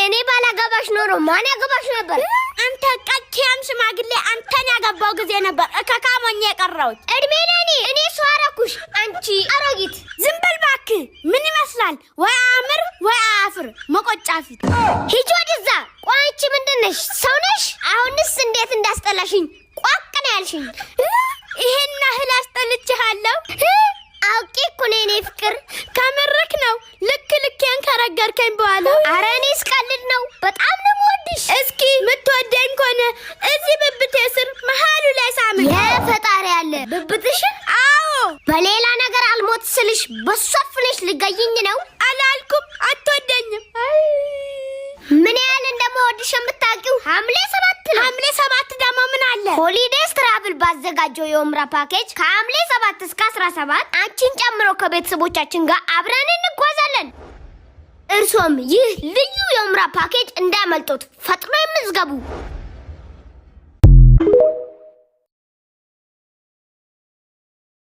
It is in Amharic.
እኔ ባላገባሽ ኖሮ ማን ያገባሽ ነበር? አንተ ቀኪያም ሽማግሌ፣ አንተን ያገባው ጊዜ ነበር እከካም ሆኜ የቀረሁት። እድሜ ለእኔ፣ እኔ ሰው አረኩሽ። አንቺ አሮጊት። ዝም በል እባክህ። ምን ይመስላል? ወይ አምር ወይ አፍር መቆጫ ፊት። ሂጂ ወደዛ። ቆይ አንቺ ምንድን ነሽ? ሰው ነሽ? አሁንስ እንዴት እንዳስጠላሽኝ! ቋቅ ነው ያልሽኝ። ይሄን ያህል አስጠልቼሃለሁ? አውቄ እኮ ነው የኔ ፍቅር። ከምርክ ነው? ልክ ልኬን ከረገርከኝ በኋላ። አረ እኔ ስቀልድ ነው። በጣም ነው የምወድሽ። እስኪ ምትወደኝ ከሆነ እዚህ ብብቴ ስር መሀሉ ላይ ሳመኝ። የፈጣሪ ያለ፣ ብብትሽን? አዎ። በሌላ ነገር አልሞት ስልሽ በሷ አፍነሽ ልገይኝ ነው? አላልኩም። አትወደኝም። ምን ያህል እንደምወድሽ የምታውቂው ሐምሌ 7 ነው። ሐምሌ 7 ደግሞ ምን አለ? Holidays Travel ባዘጋጀው የኡምራ ፓኬጅ ከሐምሌ 7 እስከ 17 አንቺን ጨምሮ ከቤተሰቦቻችን ጋር አብረን እንጓዛለን። እርሶም ይህ ልዩ የኡምራ ፓኬጅ እንዳያመልጦት ፈጥኖ ይመዝገቡ።